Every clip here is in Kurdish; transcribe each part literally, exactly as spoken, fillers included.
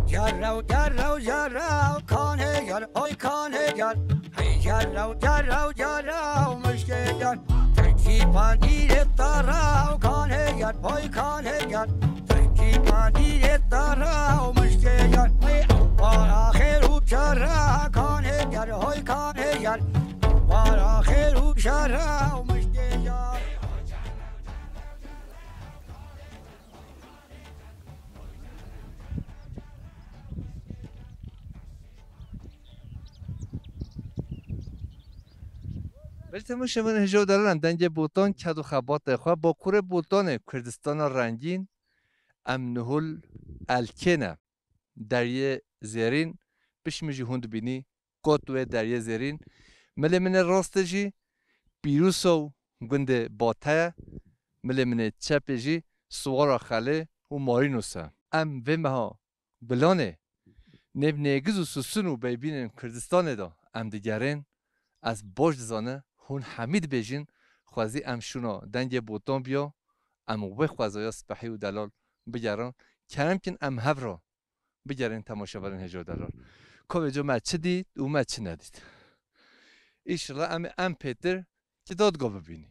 Gerrew, gerrew, gerrew, kanê ger, oy kanê ger. Hey gerrew, gerrew, gerrew, mişkê ger. Tirkî pandîrê tara, kanê ger, oy kanê ger. Tirkî pandîrê tara, mişkê ger. Hey, bara xêr û kere, kanê ger, oy kanê ger. Bara xêr û kere, mişkê ger. Belê temaşevanên hêja û delalan, dengê Botan ked û xebatê xwe, bakurê Botanê, Kurdistana rengîn, em nihul elkê ne. Deryê Zêrîn, pişt min jî hûn dibînî, kot wê Deryê Zêrîn. Milê min ê rastê jî Pîrûsa û gundê Bate ye, milê min ê çepê jî Siwara Xelê û Marînos e. Em vê meha Gulanê, nêv nêgiz û sisin û beybînên Kurdistanê de em digerên. Ez baş dizane hûn hemî dibêjin, xwezî em şûna dengê Botan biya, em wê xwezaya spehî û delal bigerin. Kerem kin em hev re bigerin temaşevanên hêja û delal. Kovê co me çi dît û me çi nedît. Îşillah em ê em pêtir ki dadga bibînî.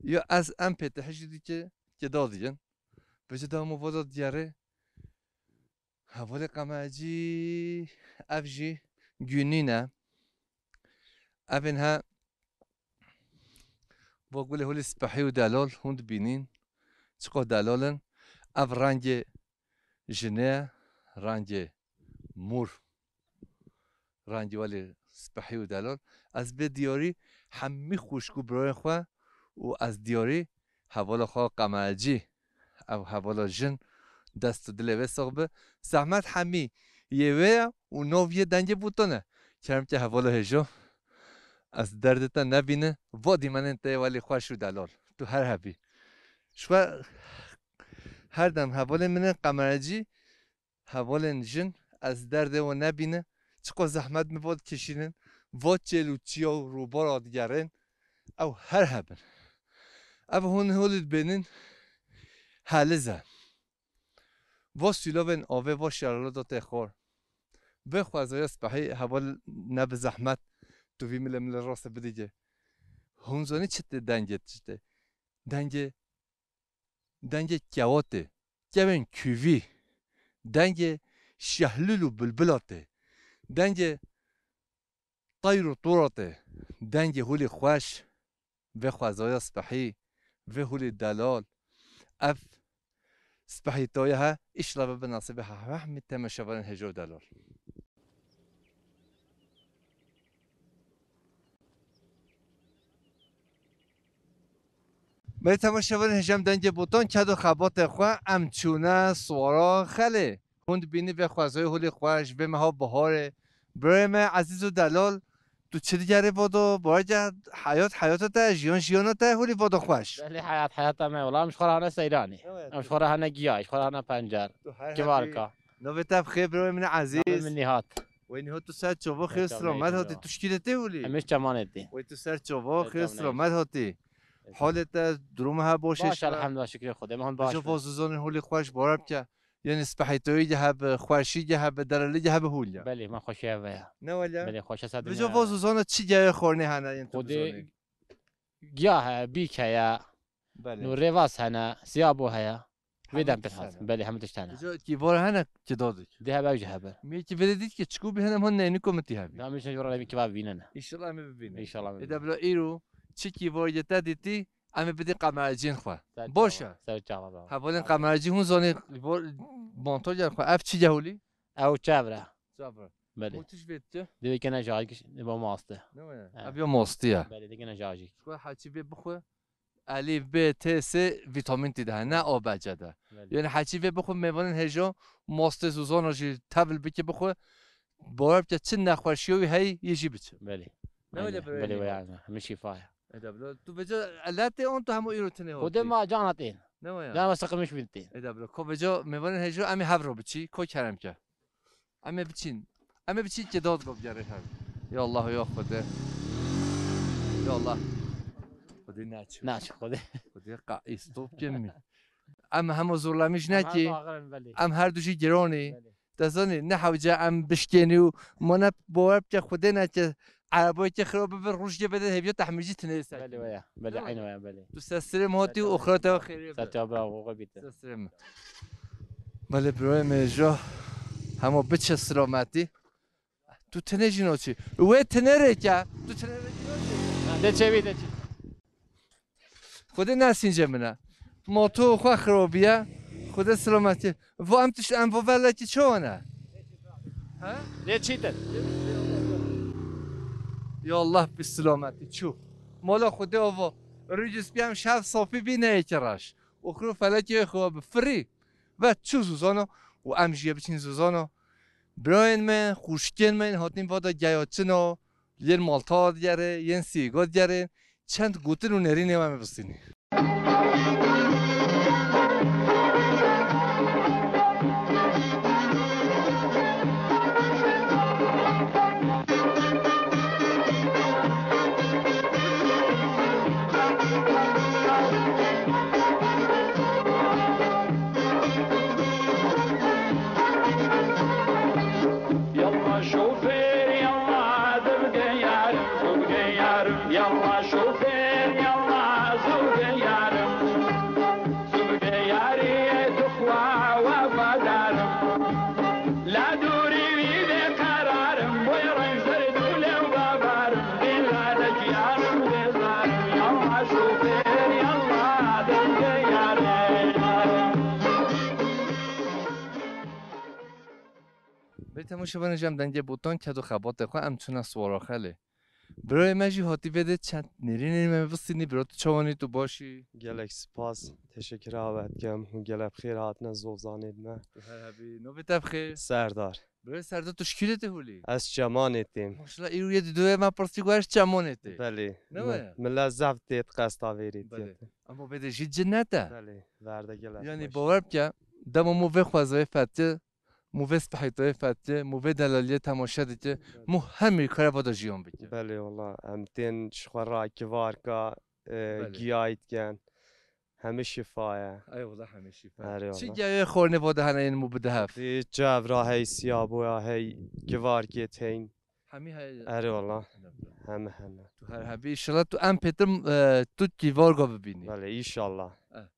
Ya ez em pêtir hijî dî ki, ki dadgin. Bi ci damo voda diyarê. Hevalê qamecî ev jî gûnî ne. Evên he bo gulê holê spehî û delal hûn dibînîn. Çiqo delal in. Ev rengê jinê ye, rengê mor. Rengê welê spehî û delal. Ez bê diyarî hemî xwişk û birayên xwe û ez diyarî hevala xwe qamecî. Ev hevala jin, dest û dilê wê sax bi. Zehmet hemî yê wê ye û nav yê dengê Botan e. Kerem ke hevala hêja. Ez derdê te nebîne. Va dîmenên te yê welî xweş û delal. Tu her hebî. Ji xwe her dem hevalên min ên qemerecî, hevalên jin, ez derdê we nebîne. Çiqo zehmet min va dikişînin. Va çêl û çiya û rûbara digerên. Ew her hebin. Ev hûn holî dibênin heliz e. Va sûlavên avê, va şeralada tê xwar. Vê xwezaya spehî heval ne bi zehmet tu vî milê milê rastê bidigê. Hûn zanî çi tê dengê, çi tê? Dengê, dengê kewa tê. Kewên kûvî. Dengê şehlûl û bilbila tê. Dengê teyr û tora tê. Dengê holî xweş. Vê xwezaya spehî, vê holê delal, ev spehî toye he, îşla bibe nasîbê he, hemî temaşevanên hêja û delal. Belê temaşevanên hêja, dengê Botan ked û xebatê xwe em çûne Siwara Xelê. Hûn dibînî vê xwezayê holê xweş, vê meha biharê. Birayê me ezîz û delal, tu çi digerî vodo? Bareke heyat heyata te, jiyan jiyana te, holî vodo xweş. Belê heyat heyata me, wela em ji xwe re hane seyranê. Evet. Em ji xwe re hane giyayê, ji xwe re hane pencer. Tu her hebî. Kivarka. Navê te bi xêr birayê min ezîz. Navê min Nîhat. Wey Nîhat, tu ser çava xêr selamet hatî. Tu şikî de tê holî? Em ê çemanê tê. Wey tu ser çava xêr selamet hatî. Holê te, duruma he baş e? Baş, elhamdulillah, şikrê Xwedê, me hûn baş. Vêca vozûzanê holê xweş, bara bike. Yanî spehîtoyî ge hebe, xweşî ge hebe, delalî ge hebe hûl ya. Belê, me xweşî hebe ya. Ne wele? Belê, xweş e, sedî. Vêca vozûzana çi geye xornê hene yên tu bizanî? Giya heye, bîk heye. Belê. Nû rêvas hene, siyabo heye. Vê dem pir hat. Belê, hemû tişt hene. Vêca kîvor hene ki dodik? Dê hebe ew jî hebe. Mê ki vê dît ki çikû bî hene hon neyni komîtî hebî. Da min şe jora kîva bînene. Înşallah em ê bibînin. Înşallah em ê bibînin. Ê de bila îro çi kîvor ye te dîtî, em ê bidî qemercîn xwe. Boş e. Ser çava. Hevalên qemercî hûn zanî, manto gel xwe. Ev çi ye holî? Ew çevre. Çevre. Belê. Û tu ji vê tu? Divê kene jajik, bo maste. Ne were? He. Ev ya mastî ye. Belê, dikene jajik. Xwe heçî vê bixwe. Elîf, B, T, S vîtamîn tê de hene, A, B, C de. Belê. Yanî heçî vê bixwe mêvanên hêja, mastê zûzana jî tevil bike bixwe. Bawer bike çi nexweşiya wî heyî, yê jî biçe. Belê. Ne wele birayê? Belê, wele yani. Hemî şîfa ye. Eda bila. Tu vêca eletê an tu hemû îro tine hatî? Xwedê ma cana tên. Ne waya? Cana seqim şibîn tên. Eda bila. Ko vêca mêvanên hêja em ê hev re biçî, ko kerem ke. Em ê biçîn. Em ê biçîn ki dad gov gerê hev. Ya Allah, ya Xwedê. Ya Allah. Xwedê naçû. Naçû Xwedê. Xwedê qa îstop kemî. Em hema zorlamîş nekî. Em her du jî giranî. Belê. Te zanî, ne hewce em bişkênî û ma ne bawer bike Xwedê neke ereboyeke xirab bibe, rojê bide hêviya tehmîlcî tinê ser. Belê waya, belê, Tamam. Eyn waya, belê. Tu ser sirê min hatî û oxira te xêrê be. Ser çava, oxira bîte. Ser sirê min. Belê birayê min, ja hema biçe silametî. Tu tinê jî naçî. Wê tinê rêke. Tu tinê rêke naçî. Ha, de çevî, de çi. Xwedê nesînce min e. Moto xwe xirobiye. Xwedê silametî. Vo em tişt em vo velekî çawa ne? He? Lê çîtir. Ya Allah bi silametî çû. Mola Xwedê avo. Rûcî spî em şev sopî bî neyekî reş. Oxir û felekê wê xwe bi firî. Ve çû zûzano û em jî yê biçin zûzano. Birayên me, xûşkên me, hatin vada geya çino, yên Malta digerê, yên Sîgo digerê, çend gotin û nêrînê me bistînî. Yalla şoför, yalla dibge yarim, zû bige yarim. Yalla şoför, yalla zû bige yarim. Zû bige yariyê tu xwe wefadar im. La dûrî wî bê qerar im. Boy reng zerd û lew babar im. Dîla de giyarim bêzar im. Yalla şoför, yalla dibge yarim. Bê temaşevanê, ji em dengê botan ked û xebatê xwe em çûne Siwara Xelê. Birayê me jî hatî vê de çend nêrînên me bistînî. Bira, tu çawanî, tu başî? Gelek spas, teşekkür awe dikim. Hûn gelek bi xêr hatine zozanê me. Tu her hebî, navê te bi xêr? Serdar. Birayê Serdar, tu ji kî de tê holî? Ez Çemanê têm. Maşallah, îro yê didûyê me pirsî, got ez Çemanê tê. Belê. Ne waya? Mila zef têt qesta vêrî Belê. Têt. Ama vê de jî cinnet e. Belê, verde gelek Yani baş. Bawer bike, dema mû vê xwezayê fetiye, mû vê spehîtoyê fetiye, mû vê delaliyê temaşe dike, mû hemî kare vada jiyan bike. Belê wala, em tên ji xwe ra kivarka, e, Belê. Giyayî dikin. Hemî şifa ye. Ey wala, hemî şifa. Erê Çi wala. Giyayê xornê vada hene yên mû bide hev? Dî çevra hey siyaboya hey kivarkê teyn. Hemî hey. Erê wala. Heme hene. Tu her hebî, inşallah tu em pêtir, e, tu kivarga bibînî. Belê, inşallah. Eh.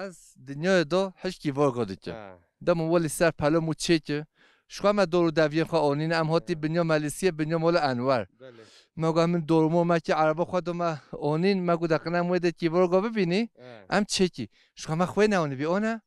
Ez dinyayê de hiç kîvarga dike. Ha. Dema welî ser pelo mû çêke, ji xwe me dor û deviyên xwe anîne, em hatî Ha. Binya Melîsiyê, binya Mola Enwer. Belê. Me got min dor û mor me kî ereba xwe do me anîn, me got deqine em wê de kîvarga bibînî, Ha. Em çêkî. Ji xwe me xwê neanî bî, o ne?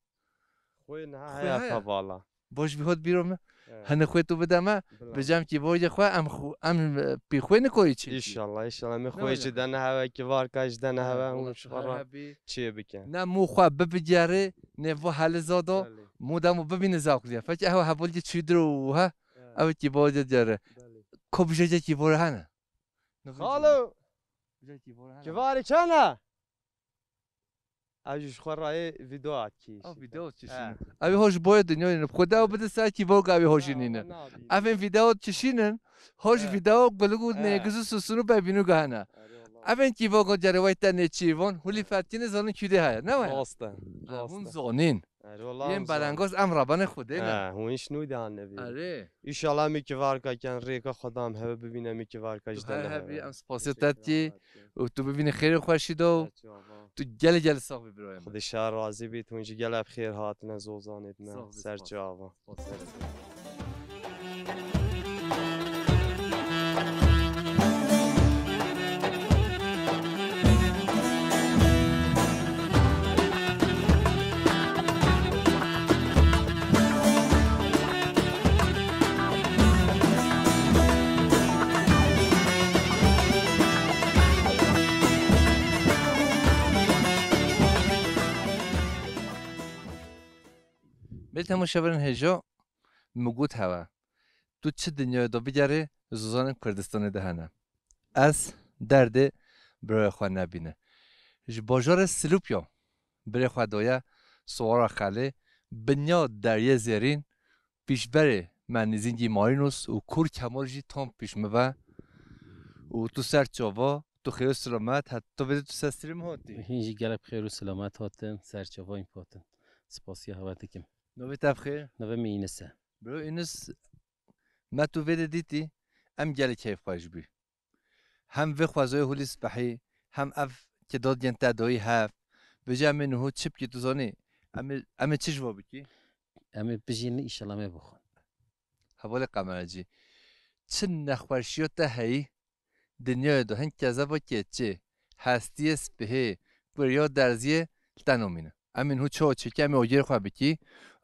Xwê niha Xwê heye heye. Fevala. Baş vî hot bîro me. Evet. Hene xwê tu bide me, Bila. Bi cem kîborgê xwe em xu-, em, e, pî xwê nikoyî çêkî. Înşallah, înşallah. Min Ne xwê wele. Ji dene heve, kivarka ji dene Ha, heve, wala hûn ji tu xwe her ra hebî. Çê bikin. Ne mû xwe bibigerê, ne vo heliza do, Belê. Mû demo bibîne zaqliye. Fekî ew hevolgê çûdir û ha, Evet. Ew kîborgê digere. Belê. Ko bijêce kîbor hene? Ne bijê- Xalo! Bijê kîbor hene? Kivarî çene? Ew jî ji xwe rayê vîdeo dikî. Ew vîdeo dikî He. Şînin. Ew ho ji boyê dinyayê ne. Xwedê ew bide ser kîvoga ew ho jî nîne. Evên vîdeo dikî şînin, ho ji He. Vîdeo gulig û He. Nêgiz û susun û bevînû gehene. Erê wala. Evên kîvoga cerewey te nêçîvon, hulî He. Fetkî ne zanin kîdê heye. Ne waya? Rast e. Ha, rast hûn e. Zonîn. Erê wala. Yên em zon. Berengoz em rabanê Xwedê ne. He, hûn hiç nû de hane vî. Erê. Înşallah em ê kivarka ken rêka Xweda em heve bibîne em ê kivarka Tu ji her dene hebî, heve. Em spasiya te dikî û tu bibînî xêrê xweşî de û Ser çava. Tu gelê gelê sax bî birayê min. Xwedê şer razî bît, hûn jî gelek bi xêr hatine zozanê me. Sax bî, Ser spas. Çava. Spas. Bê temaşevanên hêja, min got hewe, tu çi dinyayê de bigerê, zozanên Kurdistanê de hene. Ez derdê birayê xwe nebîne. Ji bajarê Silûpya birê xwe daye Siwara Xelê, binya Deryê Zêrîn, pîşberê me Nîzîngî Marînos û Kur Kemal jî tam pîş min ve. Û tu ser çava, tu xêr û silamet, heta tu vêdê tu ser sirê min hatî. Hîn jî gelek xêr û silamet hatin, ser çava hîn hatin. Spasiya hewe dikim. Navê te bi xêr? Navê min Înis e. Bro Yunus, me tu vê de dîtî, em gelek keyfxweş bî. Hem vê xwezayê hûlî spehî, hem ev ki dod yên te doyî hev. Bêje em ê niho çi bikî tu zanî? Em ê, em ê çi ji bo bikî? Em ê bijînin, înşallah me bixwin. Hevalê Qemerecî. Çi nexweşiya te heyî? Dinyayê de hin kezeba keçê, hestiyê spihê, kuriya derziyê li te namîne. Em ê niho çawa çêkî, em ê agêrê xwe bikî,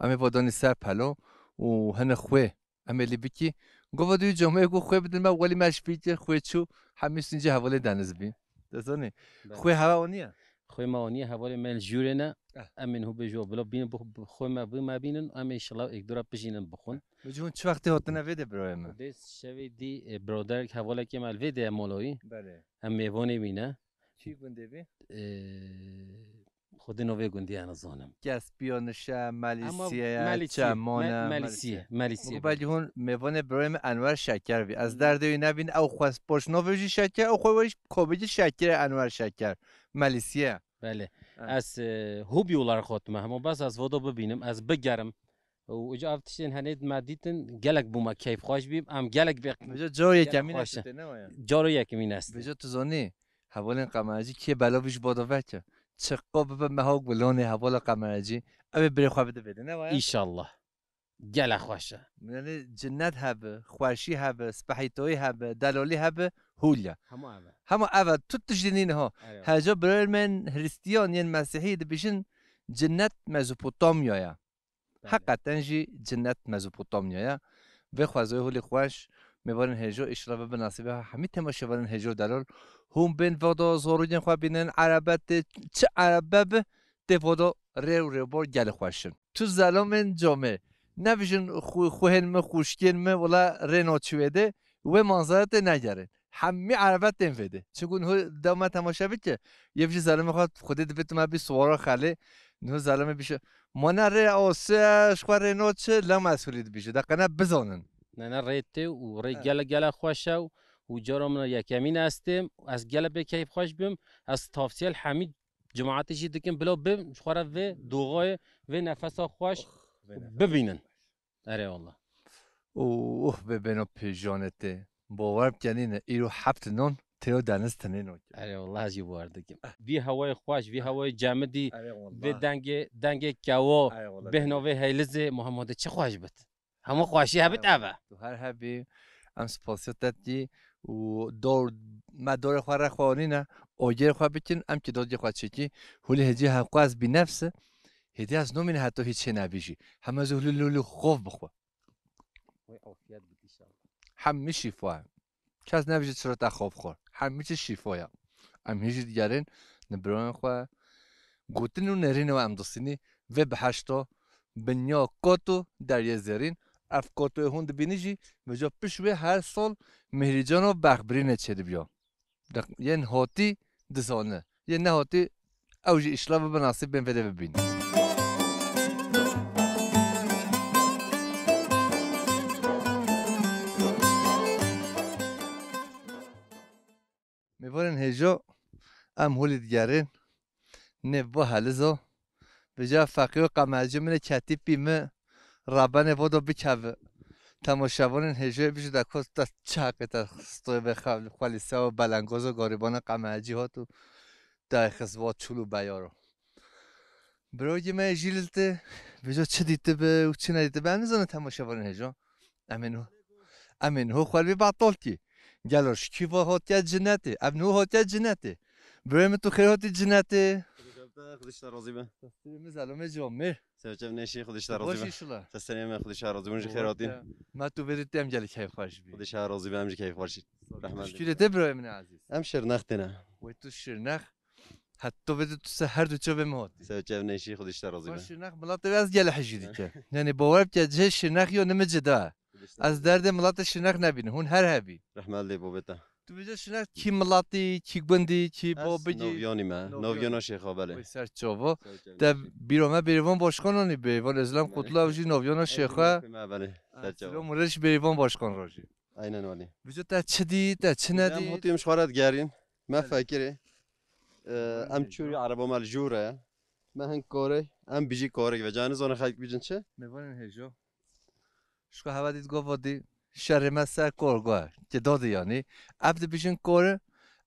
em ê vadanî ser pelo û hine xwê em ê lê bikî. Gava duyî cameyê ku xwê bidin me, welî me ji fîkir xwê çû, hemî sincê hevalê deniz bî. Te zanî? Belê. Xwê hewa o niye? Xwê me o niye, hevalê me li jûrê ne. Eh. Em ê niho bêjo bila bînin, bix-, xwê me bi me bînin, em ê inşallah êk dora bijînin bixwin. Vêca hûn çi wextê hatine vê de birayê me? Dê şevê dî, e, biraderek hevalekê me li vê de ye mala wî. Belê. Em mêvanê wî ne. Çi gundê bî? E, Xwedê navê gundî ya nizanim. Kespiya nişe, Ama Melîsiye ye, Melîsiye, Çemane, Me-, Melîsiye, Melîsiye. Melîsiye, Belê. Belkî hûn mêvanê birayê me Enwer Şeker bî. Ez Hmm. derdê wî nebîn, ew xwest poş navê jî Şeker, ew xwe wê jî kabê jî Şeker, Enwer Şeker. Melîsiye. Belê. Ha. Ez, e, hobî olarak hatime hema, bes ez vodo bibînim, ez bigerim. Û uca ev tiştên henê me dîtin, gelek bûme keyfxweş bîm, em gelek bê-, Vêca caro gelek yekemîn xweş e. Tê ne waya? Caro yekemîn est. Vêca tu zanî, hevalên Qemerecî kê bela vî ji bo de veke. Çiqa bibe meha gulanê hevala Qemerecî, ew ê birê xwe bide vê de, ne waya? Înşallah. Gelek xweş e. Yani cinnet hebe, xweşî hebe, spehîtoyî hebe, delalî hebe, hûl e. Hema ev e. Hema ev e, tu tiştê nîne ha. Erê. Heca birayên me yên Hristiyan yên Mesîhî dibêjin cinnet Mezopotamya ye. Belê. Heqeten jî cinnet Mezopotamya ye. Vê xwezayê hûlî xweş, mêvanên hêjo, îşillah ve bi nasîbê hemî temaşevanên hêjo delal. Hûn bên vodo zorûgên xwe bînin, erebe tê, çi erebe bi, tê vodo rê û rêbor gelê xweş in. Tu zelamên camê, nebijin xwe-, xwehên min, xwişkên min, wela rê naçû wê de, wê manzara tê negerin. Hemî erebe tên vê de. Çinkû niho dema temaşe bike, yê vî jî zelamê xwe Xwedê divê tu me bî siwara xelê. Niho zelamê bîşe, ma ne rê ase, ji xwe rê naçe, lem ez hûlî dibîje. De qene bizanin. Ne, ne, rê tê û rê Evet. gele, gele xweş e û, û cara min yekemîn ez têm. Ez gele bê keyf xweş bim. Ez tavsiye li hemî cemaetê jî dikim, bila bim, ji xwe re vê doxayê, vê nefesa xweş Oh, vê nefesa bibînin. Erê wallah. Û, uh, bê bêno pêjanê tê. Bawer bikenîne, îro heft non têyo deniz tinê no. Erê wallah, ez jî bawer dikim. Vî hewayê xweş, vî hewayê cemidî, Erê wallah. vê dengê, dengê kewo, Erê wallah, bêhna dengê. vê heylizê, Muhammedê çi xweş bit. Hemû xweşî hebit Erê ev e. wallah. Tu her hebî, em spasiya te dikî û dor, me dorê xwe re xwe anîne, ogê xwe bikin, em kî dodgê xwe çêkî, hûlî hêcî hevqas bî nefs e, Hêdî ez nomîne heta hîç hê nebî jî. Heme zû lû lû lû xov bixwe. Wê afiyet bit inşallah. Hemî şîfa ye. Kes nebêje çira te xov xwar. Hemî çi şîfa ye. Em hî jî digerin, ni birayên xwe gotin û nerînê we em distînî vê biheşto binya kot û deryê zêrîn. Ev kotoyê hûn dibînî jî, vêca piş wê her sal Mihrîcano bexbirînê çêdibiya. Deq-, yên hatî dizane. Yên nehatî ew jî îşla bibe nasîb bên vê de bibînin. Mêvanên hêjo em holî digerin. Nê va helizo. Vêca feqîyo qemecî min ê ketî pî mi rabenê vodo bikeve. Temaşevanên hêjoyê bijî de ko te çi heqê te stoyê vê xev-, xwelîse û belengozo garîbana qemecî hat û dayê xist va çûl û beyaro. Birogî me jî li te vêca çi dîtibe û çi nedîtibe. Em nizane temaşevanên hêjo. Em ê niho, em ê niho xwe li vê betal kî. Gelo ji kî va hatiye cinetê? Ev niho hatiye cinetê. Birayê min tu xêr hatî cinetê. Xwedê ji te razî be. Destê min zelamê ciwan mêr. Serçev neşî, Xwedê ji te razî be. Baş inşallah. Te serê me, Xwedê ji te razî be. Hûn jî xêr hatî. Me tu vê dî em gelek keyf xweş bî. Xwedê ji te razî be, em jî keyf xweş. Rehmet. Şükür te birayê min ezîz. Em Şirnex têne. Wê tu Şirnex. Heta vê de tu se her du çavê min hatî. Serçev neşî, Xwedê ji te razî be. Şirnex milatê ez gelek hejî dike. Yani bawer bike cihê Şirnex yo nime cida. Ez derdê milatê Şirnex nebînim. Hûn her hebî. Rehmet lê bobê te. Tu bêje Şirnex kî milatî, kî gundî, kî babigî? Novyanî me. Novyan. Novyana Şêxa belê. Wê ser çava. Serçev neşî. Te bîra me Bêrîvan Başkan anî, Bêrîvan Özlem Kutlu ew jî Novyana Şêxa. Belê. Ser çava. Selam û rêş Bêrîvan Başkan rojî. Aynen welî. Vêca te çi dî, te çi nedî? Em hatî em ji xwe re digerîn. Me Belê. Fekirê. Ee, Belê, em çûrî ereba me li jû re ye. Me hin korê, em bijî korek ve. Canî zone xelk bijin çi? Mêvanên hêjo. Şko heva dît go vo dî şerê me ser kor go. Kidodi yanî. Ev dibijin kori,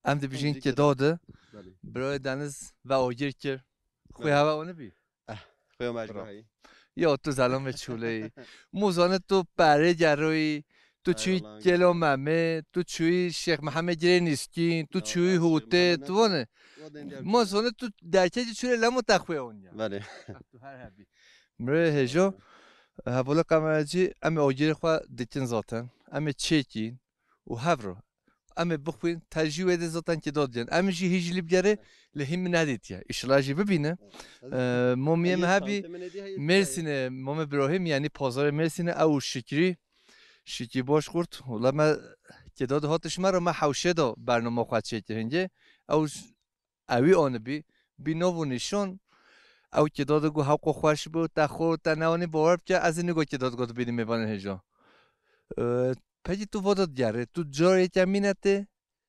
em dibijin kidodi. Belê. Birayê Deniz ve agir kir. Xwe heva onu bî. Eh, xwe mecbur heyî. Ya tu zelamê çûleyî. Muzanê tu perê geroyî, tu çûyî Kêlo Memê, tu çûyî Şêx Mihemed Girê Nîskîn, tu çûyî Hûtê, tu vane. Muzanê tu derkekî çûlê lemo te xwe onya. Belê. Tu her hebî. Mirê hêjo, hevola kameracî, em ê agirê xwe dikin zaten. Em ê çêkîn û hevro. Em ê bixwîn, te jî wê dê zaten kidod diyen. Em jî hîj lî bigere, lê hîn min nedîtiye. Îşila jî bibîne. Ee, momiyê me hebî Mêrsînê, momê Ibrahîm, yanî pazarê Mêrsînê, ew û Şikrî. Şikrî Başkurt. Wala me kidod hatiş me re, me hewşê de bernama xwe çêkir hingê. Ew Ewî anibî, bî nov û nîşan, ew kidod got hewqo xweş bû, te xo, te newanî bawer bike, ez ê nîgo kidod got bînî mêvanên hêja. Ee, pekî tu voda digerê, tu car yekemîn e tê,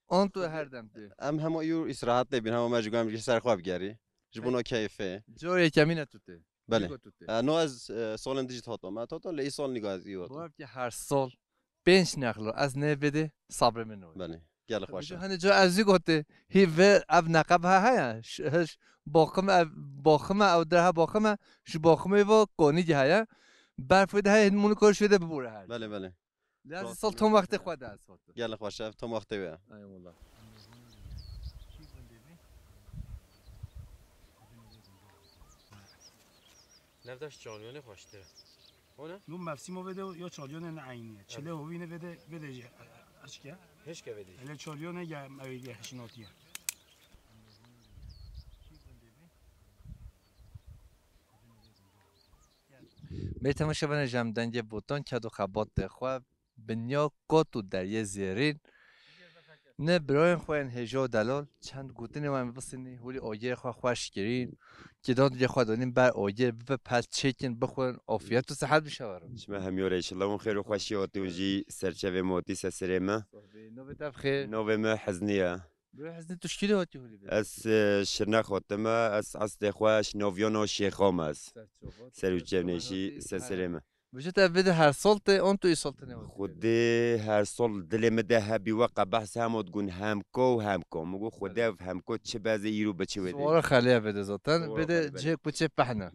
an tu her dem tê? Em hema îro îstirahat tê bîn, hema me ji got em ji ser xwe bigerî. Ji bo no keyfê. Car yekemîn e tu tê? Belê. Nîgo tu tê? E, no ez, e, salên dijî hato me, hato lê îsal nîgo ez îro. Bawer bike her sal pênc nexlo ez nê vê dê sabrê min nayê. Belê. Gelê xweş e. Hani ca ez jî gotê, hî ve ev neqeb ha heye. Ş-, hiş boxim ev, boxim e, ew derha boxim e, ji boximê ve konî heye. Berf wê de heye, hîn mûnî kor şû de bibûre her. Belê, belê. Lê ez sal tom wextê xwe de ez hatim. Gelê xweş e, ev tom wextê wê ye. Eyvallah. Nevdaş Çalyanê xweştir e. O ne? Yo mevsimo vede yo Çalyanê ne aynı. Çile hovine vede, vede je, açık ya. Hiç ke vede. Hele Çalyanê ya, ev ya, şinot ya. Bê temaşevanê, ji em dengê botan ked û xebatê xwe, binya kot û deriyê zêrîn. Ne birayên xwe yên hêja û delal, çend gotinê wan bistînî, hûlî agirê xwe xweş kirîn. Kidon dê xwe donîn ber agir, bibe pez çêkin, bixwin, afiyet û sihet bişeverin. Ji me hemî re înşallah hûn xêr û xweşî hatî û jî serçevê me hatî ser serê me. Navê te bi xêr? Navê me Heznî ye. Birê Heznî, tu ji kî de hatî hûlî vê? Ez, e, Şirnex hatime, ez eslê xwe ji naviyana Şêxa me ez. Ser çava, ser û çevnêşî, ser serê me. Vêca te vê de her sal tê, an tu îsal tine hatî? Xwedê her sal dilê min de hebî, we qe behs hema digun hemko û hemko. Min got, Xwedê ev hemko çi be, ez ê îro biçim wê de. Siwara xelê ye vê de zaten. Siwara xelê, belê. Vê de cihê kuçê pehne.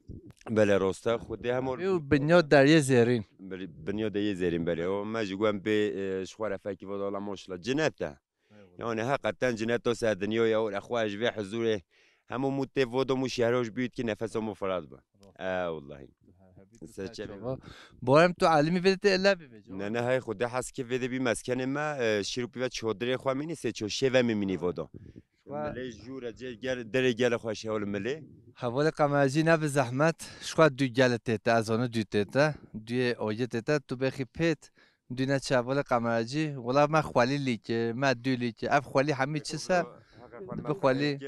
Belê, rast e. Xwedê hema. Ew binya deriyê zêrîn. Belê, binya deriyê zêrîn, belê. O me jî got em bê, e, ji xwe re fekî vada la maşallah. Cinet e. Eyvallah. Yani hakikaten cinet o ser dinyayê û xwe ji vê huzurê hemû mû tê vodo mû şehro ji bît ki nefes o mû firat bi. Rast. E, wallahî. Ser çevê. Bo em tu alimî vê te ele bî vêca. Ne, ne, hay Xwedê hes ki vê de bî meskenê me, e, şîr û pîve çodirê xwe mînî, sê çoşê ve min mînî vodo. Xwe milê jûre cê gel, derê gel xwe şewil milê. Hevalê Qemercî ne bi zehmet, ji xwe dû gel tê te, ez onu dû tê te, duyê oyê tê te, tu bêxî pêt. Dûne çavolê kameracî, wela me xwelî lîkê, me dû lîkê. Ev xwelî hemî çi se? Bi xwelî.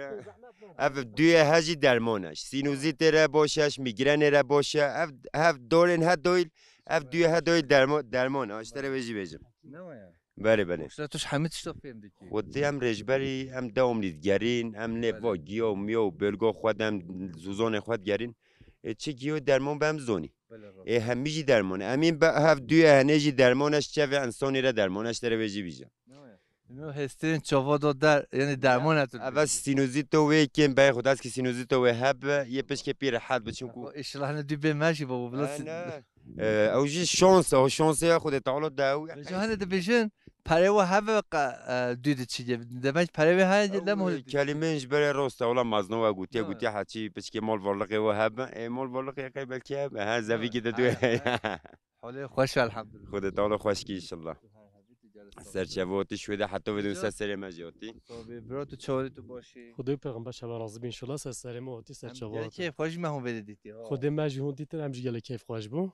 Ev duyê he jî dermon e. Sînozîtê re boş e, mîgrenê re boş e. Ev, hev dorên he doyl, ev duyê he doyl dermo-, dermon e. Ji te re vê jî bêjim. Ne wa ya? Belê, belê. Şira tu ji hemî tişta fêm dikî. Xwedê em rêjberî, em dewamlî digerîn, em nê va giya û miya û bölga xwe de em zûzanê xwe digerîn. Ê, çi giyo dermon be em zonî. Belê, rast. Ê, hemî jî dermon e. Em ên be-, hev duyê henê jî dermon e, ji çevê insanî re dermon e, ji te re vê jî bîje. Ne ya? Ino hêstirên çava do der, yani dermon e tu. Eve sînozîto wê kêm be, xudas ki sînozîto wê hebe, yê pişkê pî rehet bi, çimku. Xwe, inşallah ne dû bê me jî babo, bila. Ne, ne. Ee, ew jî şans e, o şansê ya Xwedê Teala da ew. Vêca hene dibêjin, perê we heve qe, e, dû diçî. Demek perê wê heye, lem hol. Kelîmên ji berê rost e, wela mazno we gotiye, gotiye heçî, piçkê mal varlıqê we hebe. E, mal varlıqê qey belkî hebe. Ha, zevîkî de dû. Holê xweş, elhamdülillah. Xwedê Teala xweş kî inşallah. Serçevo tî şwê de heta vê dûn ser serê me jî hatî. Tabii, bro, tu çawa, tu başî? Xwedê pêxember şeva razî bî inşallah, ser serê me hatî, serçevo. Em gelek keyf xweş me hûn vê de dîtî, ha. Xwedê me jî hûn dîtin, em jî gelek keyf xweş bû.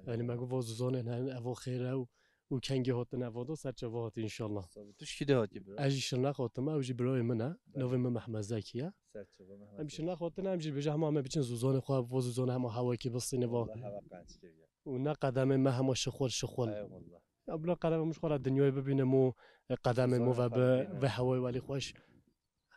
Yani me got, vo zûzanên hene, evo xêr e û, û kengê hatine evo do, serçevo hatî inşallah. Tabii, tu ji kî de hatî bro? Ez jî Şirnex hatime, ew jî birayê min e. Belê. Navê min Mehmet Zekî ye. Serçevo Mehmet Zekî. Em Şirnex hatine, em jî dibêje hema em ê biçin zûzanê xwe, vo zûzanê hema hewekî bistîne va. Wala hewa qenc kiriye. Û ne qedemê me hema şixul, şixul. Eyvallah. Ya bila qedemê min ji xwe re dinyayê bibînim û, e, qedemê min ve bi, ve hewayê welî xweş.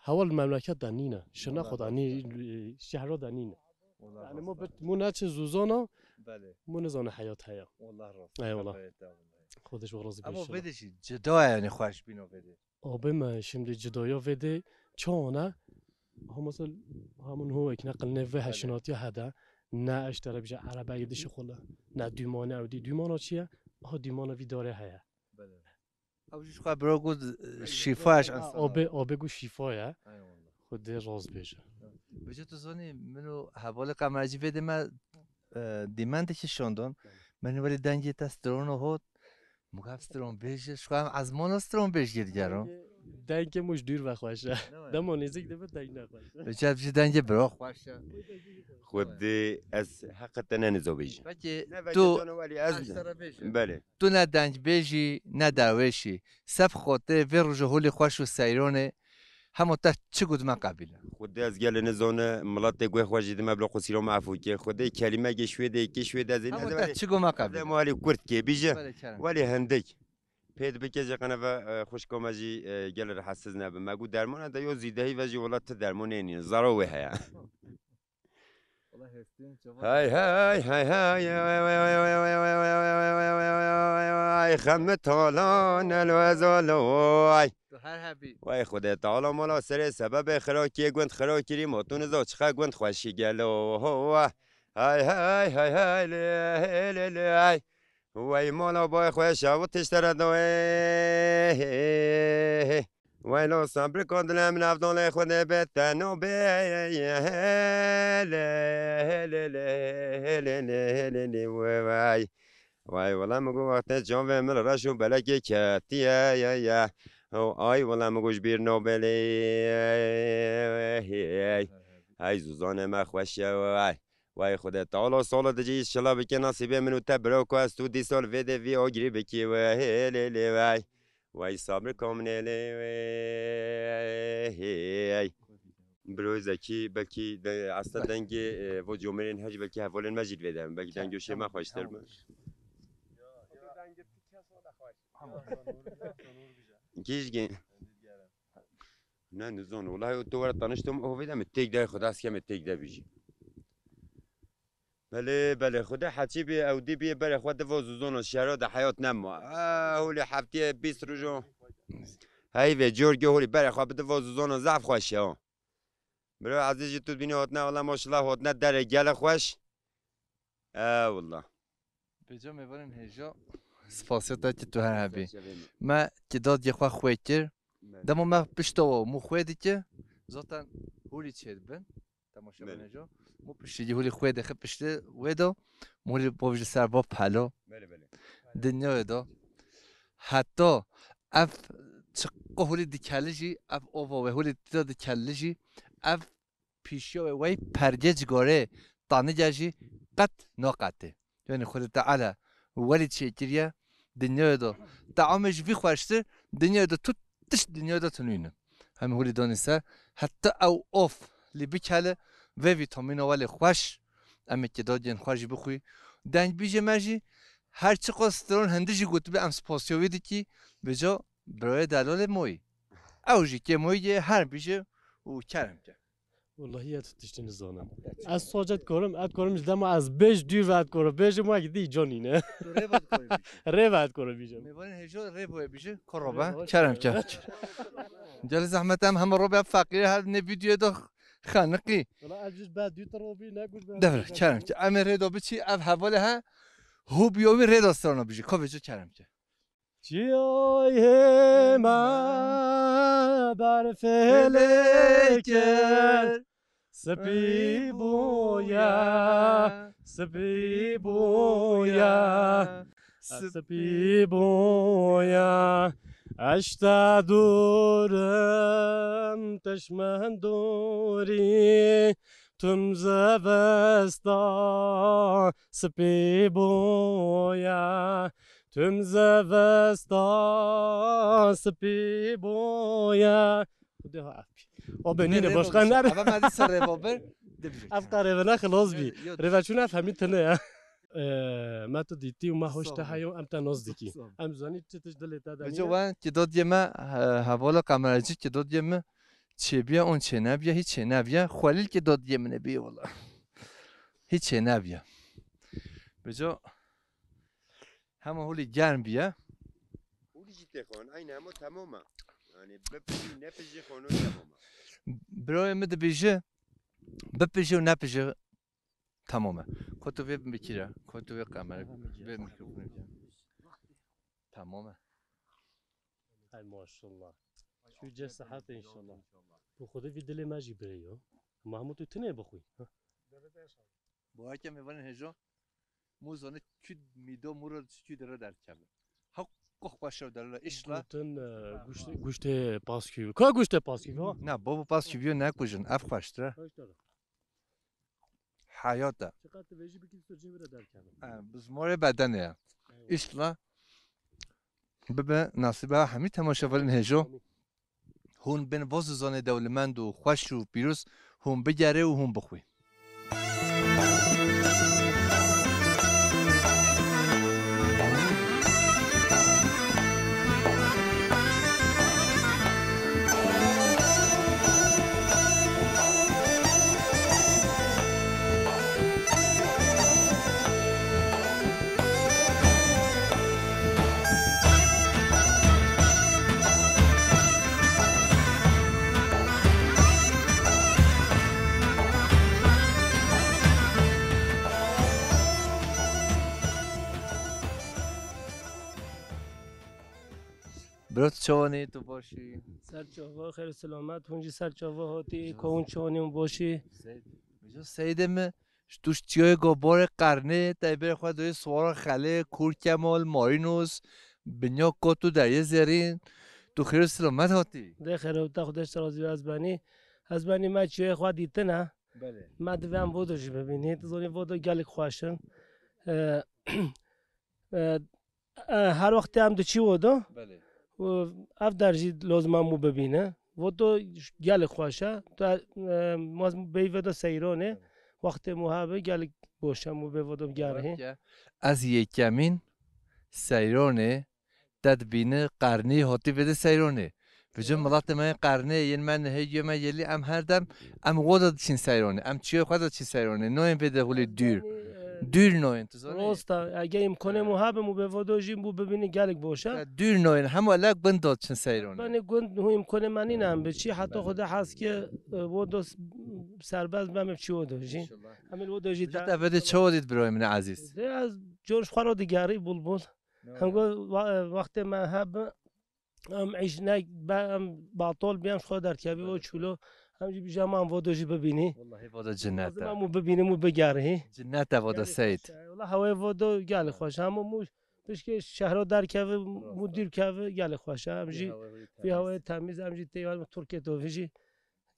Hewa li memleket de nîne. Şirnexa de nî, e, şehra de nîne. Wallah Yani rast mu e. bit mu neçe zûzana, Belê. mu nizane heyat heye. Wallah rast e. Eyvallah. Hepayê te, wallahi. Xwedê ji we razî be Ama inşallah. vêde jî cida ye, yani xweş bîno vêde. Abi me şimdi cidaya vêde çawan e? Ha mesela hemin ho ek neqil ne ve Belê. heşinatiya hede. Ne eştere bije erebeyê dişixule. Ne dûmane ew dî. Dûmana çi ye? Ha dûmana vî darê heye. Belê. Ew jî ji xwe bira got, e, şîfa ye ji Ha, insana. Abi, abi got şîfa ye. Eyvallah. Xwedê rast bêje. Bêje tu zanî, min û hevalê Qemercî vê demê, e, dîmendekî şandin. Belê. Min welî dengê te stron hot. Min got, ev stron bêj e, ji xwe em ezmana stron bêj yê digero. Dengê, dengê min ji dûr ve xweş e. Ne were? Dema nêzîk dibe deng ne xweş e. Bêje ev jî dengê bira xweş e. Xwedê ez heqe te ne nizo bêjim. Peki Ne, tu veke cano welî ez eştere bêj e. Belê. Tu ne dengbêjî, ne derwêşî. Sef xotê vê roja holê xweş û seyronê hema te çi got me qebîl e. Xwedê ez gelê nizane, miletê guhê xwe jî dime bila qusîra me efû ke. Xwedê kelîmekê şwêdê, kê şwêdê ez ê Hema ez te welê, çi got me ez qebîl ê e. me welî kurt kê bîje. Belê kerem. Welê hindik. Pêt bike jî qene ve, e, xwişka me jî, e, gelê rehetsiz nebe. Me got dermana de yo zîdehî ve jî wela ti dermanê nîne. Zaro wê heye. Hay hay hay hay. Ay xemit talan elwezalo ay. Tu her hebî. Way Xwedê Teala mala serê sebebê xirakiyê gund xirakirî ma tu niza çiqa gund xweşî gelo. Hay hay hay hay le le le ay. Wey mala bay xwe şev tiştere dawê. Wey lo sabrika dilê min evdalê Xwedê bê te no bê. Hele hele hele hele hele hele wey. Wey wela min got wextê çavê min reş û belekê ketiye ye ye. Ay wela min got ji bîr nobelê. Hey zûzanê me xweş ye wey. Wey Xwedê Teala sala dicî înşela bike nasîbê min û te biro ku ez tu dîsa li vê de vî agirî bikî wey hê lê lê wey. Wey sabir kamnê lê wey hê. Biro Zekî belkî de, aslında dengê, e, vo comêrên her jî belkî hevalên me jî li vê de, belkî dengê şê me xweştir be. Kî ji Ne, nizan. Welahi tu were tanıştım, o vê de mi tek de, Xuda sikem mi tek de bijî. Belê, belê, Xuda heçî bî, ew dî bî, berê xwe divo zuzon û şehra de heyat nema. Ah, hûlî heftiyê bîst roj o. Heyvê, corgê hûlî berê xwe bidivo zuzon û zaf xweş e o. Biro ezîz jî tu bînî hotne, wela maşallah hotne derê gele xweş. E, wela. Bêca mêvanên hêja, spasiya te ki tu her hebî. Me ki dadiyê xwe xwê kir. Belê. Dema me pişta we mû xwê dike, zaten hûlî çêdibin. Temaşe Belê. Bine jo. Mû piştî hûlî xwê dixi piştî wê de, mû hûlî bov ji ser va pelo. Belê, belê. Dinya wê de. Heta ev çiqo hûlî dikeli jî, ev ova wê hûlî dida dikeli jî, ev pîşiya wê wey pergê cigorê tanige jî qet naqetê. Yanî Xwedê Teala welî çêkiriye dinyayê de. Teamê ji vî xweştir dinyayê de tu tişt dinyayê de tu nîne. Hem hûlî danî ser heta ew of lî bikele vê vîtamîna welê xweş. Em ê kêdadiyên xwe jî bixwî. Dengbîjê me jî her çiqas stron hindi jî gotibe em spasiya wî dikî. Vêca birayê delalê moyî. Ew jî kê moyî yê her bîje û kerem ke. Wellahî ez tiştî nizanim. Ez sac et korim, et korim ji dema ez bêj dûr ve et korim. Bêjim wek dî canîne. Tu rê ve dikorî bî. Rê ve et korim bîjim. Mêvanên hêja rê boye bîje. Koro be. Rê boye. Kerem ke. Gelî zehmet em hema robe feqîrê her ne vîdyoyê de xeniqî. Wela ez ji be dû tu robî ne gur be. Devre kerem ke. Em ê rê de biçî ev hevalê he. Hû biyovî rê de strana bîje. Kovê ci kerem ke. Çiyayê me berfê lê kir, spî bûye, spî bûye, spî bûye. Ez te dûr im, tu ji min dûr î, tim zivista spî bûye. Tim zivista spî bûye. Xwedê ha ev bî. O be nîne başqa ner. Ava me dîsa rêva bir. Ev qarê ve ne xilas bî. Rêve çûn ev hemî tine ya. Ee, me tu dîtî û me hoş te heyo em te nas dikî. Em zanî çi tişt dilê te de. Vêca we ki dodiyê me, e, hevala kameracî ki dodiyê me çêbiye on çênebiye, hiç çênebiye. Xwelîl ki dodiyê min e bî wala. hiç hê nebiye. Vêca hema holî germ biye. Holî jî tê xwan, eynî hema temam e. Yani bipijî û nepijî xwan temam e. Birayê min dibêje, bipijî û nepijî temam e. Ko tu vê bikîre, ko tu vê qemere, vê mikrofon. Tamam e. Hay maşallah. Şu ce sihet inşallah. Bu xwedê vî dilê me jî birê yo. Mahmud tu tine bixwî. Bu hakem ê vanê hêjo. Mû zanî çi mîdo mû re çi dere derkeve. Haq kox xweşew derle işla. Gotin, e, guştê, guştê paskî. Ka guştê paskî ha? Na, babo paskî biyo nekujin. Ev xweştir e. Xweştir e. Heyat e. Çiqas tu vêjî bikî tu cihê wî re derkeve. E, bi zimorê bedenê ye. Eyvallah. Îşla bibe nasîba hemî temaşevanên hêjo. Amîn. Hûn bin vo zizanê dewlemend û xweş û pîroz hûn bigerê û hûn bixwî. Bro, tu çawanî, tu baş î? Ser çava, xêr û selamet, hûn jî ser çava hatî, ka hûn çawanî, hûn baş î? Seyîd, Mico Seyîdê mi, tu ji çiyayê Goborê Qernê, te berê xwe doyê Siwara Xelê, Kûr Kemal, Marînos, Binya Kot û Deryê Zêrîn, tu xêr û selamet hatî. Dê xêr û te Xwedê ji te razî be, ez benî. Ez benî me çiyayê xwe dîtine. Belê. Me divê em vodo jî bibînî. Tu zanî vodo gelek xweş in. E, e, e, her wextê em diçî vodo. Belê. Û ev der jî lozim e mû bibîne. Vodo gelek xweş e. Tu, e, maz bêyî vodo seyronê. Belê. Wextê mû hebe gelek boş e mû bê vodo bigerî. Belê. Ez yekemîn seyronê te dibîni Qernî hatî vêde seyronê. Vêca miletê me yên Qernê yên me nihê guya me yelî em her dem em wo de diçîn seyronê. Em çiyê xwe de diçîn seyronê. Noyên vêde hulî dûr. Dûr noyên, tu zanî? Rosta, ege îmkonê mû habe mû bê vodo jî mû bibînî gelek boş e. Dûr noyên, hema le gund de diçin seyronê. Benê gund hû îmkonê me nîne em biçî, heta Xwedê hez ke, e, vodo s-, serbest be em ê biçî vodo jî. Înşallah. Em ê vodo jî. Vêca te vêde çawa dît birayê min ezîz? Dê ez cor ji xwe re digerî bul bul. Hem go wa-, wextê me heb, em îş ne, be, em batol bî, em ji xwe derkevî o çûlo. Em jî bîje em vodo jî bibînî. Wallahî vodo cinnet e. Lazim em û bibînim û bigerî. Cinnet e vodo Seyîd. Wala hewê vodo gelê xweş. Hemû mû pişkê şehro derkevî, mû dûr kevî gelê xweş. Em jî vî hewayê temîz, em jî tê Tirkiyê tovî jî.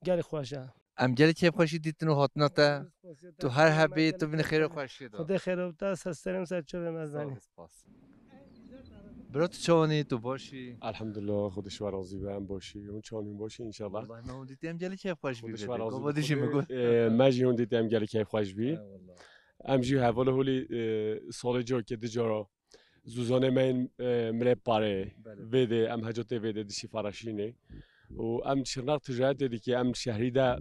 Gelek xweş e. Em gelek kêfxweşî dîtin û hatina te. Tu her hebî, tu binî xêr û xweşiyê de. Xwedê xêr û te, sesterên ser çavê me zanî. Spas, spas. Bro, tu çawanî, tu baş î? Elhamdulillah, Xwedê ji we razî be, em baş î. Hûn çawanî, hûn baş î înşallah. Wallahî me hûn dîtî em gelek kêfxweş bî. Xwedê ji we razî be. Baba dî jî min got. E, me jî hûn dîtî em gelek kêfxweş bî. Eyvallah. Em jî hevalê holî, e, salê cokê di cara. Zûzanê me yên, e, mirê parê. Belê. Vêdê, em heca tê vêdê dişî faraşînê. Û em Şirnex ticaretê dikê, em şehrî de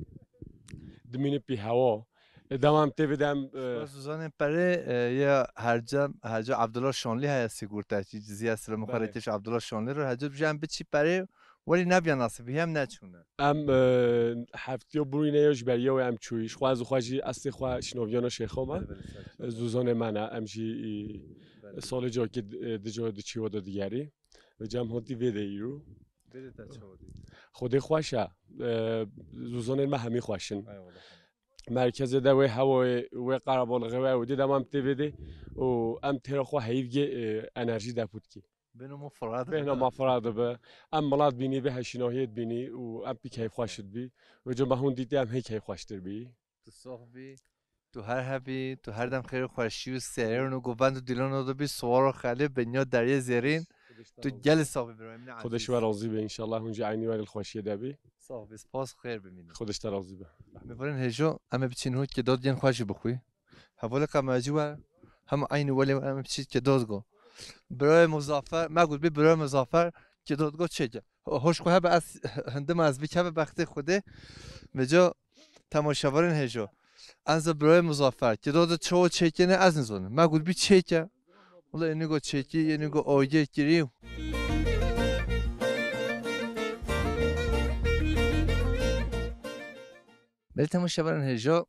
dimînin pî hewa. E, dema em tê vêdê em, e, Zûzanên perê, e, ya herca, herca Abdullah Şanlî heye sigorta, çi ciziya sira min xwe rê kêş Abdullah Şanlî re, herca bije em biçî perê, welî nebiya nasîb, hî em neçûne. Em, e, heftiya birîne ya ji beriya wê em çûyî. Ji xwe ez û xwe jî eslê xwe şinoviyana şêxa me. Belê, belê, ser çava. E, Zûzanê me ne, em jî, e, Belê. Salê cakê di, e, di cayê diçî we de digerî. Vêca em hatî vêdê îro. Vêdê te çawa dî? Xwedê xweş e. E, Zûzanên me hemî xweş in. Eyvallah. Merkezê de wê hewayê, wê qerebalixê wê ew dê dema em tê vêdê û em têra xwe heyîv gê, e, enerjî depût kê. Bêhna me fireh dibe. Bêhna me fireh dibe. Em milet bînî, vê heşînahiyê dibînî û em pî keyfxweş dibî. Vêca me hûn dîtî em hê keyfxweştir bî. Tu sax bî. Tu her hebî, tu her dem xêr û xweşî û serên û govend û dîlan de bî, siwar û xelê, binya deryê zêrîn. Tu gelê sax bî birayê min ezîz. Xwedê ji we razî be înşallah, hûn jî eynî were li xweşiyê de bî. Sax bî, spas, xêr bimînî. Xwedê ji te razî be. Mêvanên hêjo, em ê biçîn hûn kê dad yên xwe jî bixwî. Hevalê qemecî we, hem eynî welê em ê biçîn kê dad go. Birayê Muzaffer, me got bî birayê Muzaffer kê dad go çêke. Ho-, hoş xwe hebe ez hindim ez bikeve bextê Xwedê. Vêca temaşevanên hêjo. Ez de birayê Muzaffer. Ki do de çawa çêkene ez nizonim. Me got bî çêke. Wala ênî go çêkî, ênî go awgê kirî. Belê temaşevanên hêja,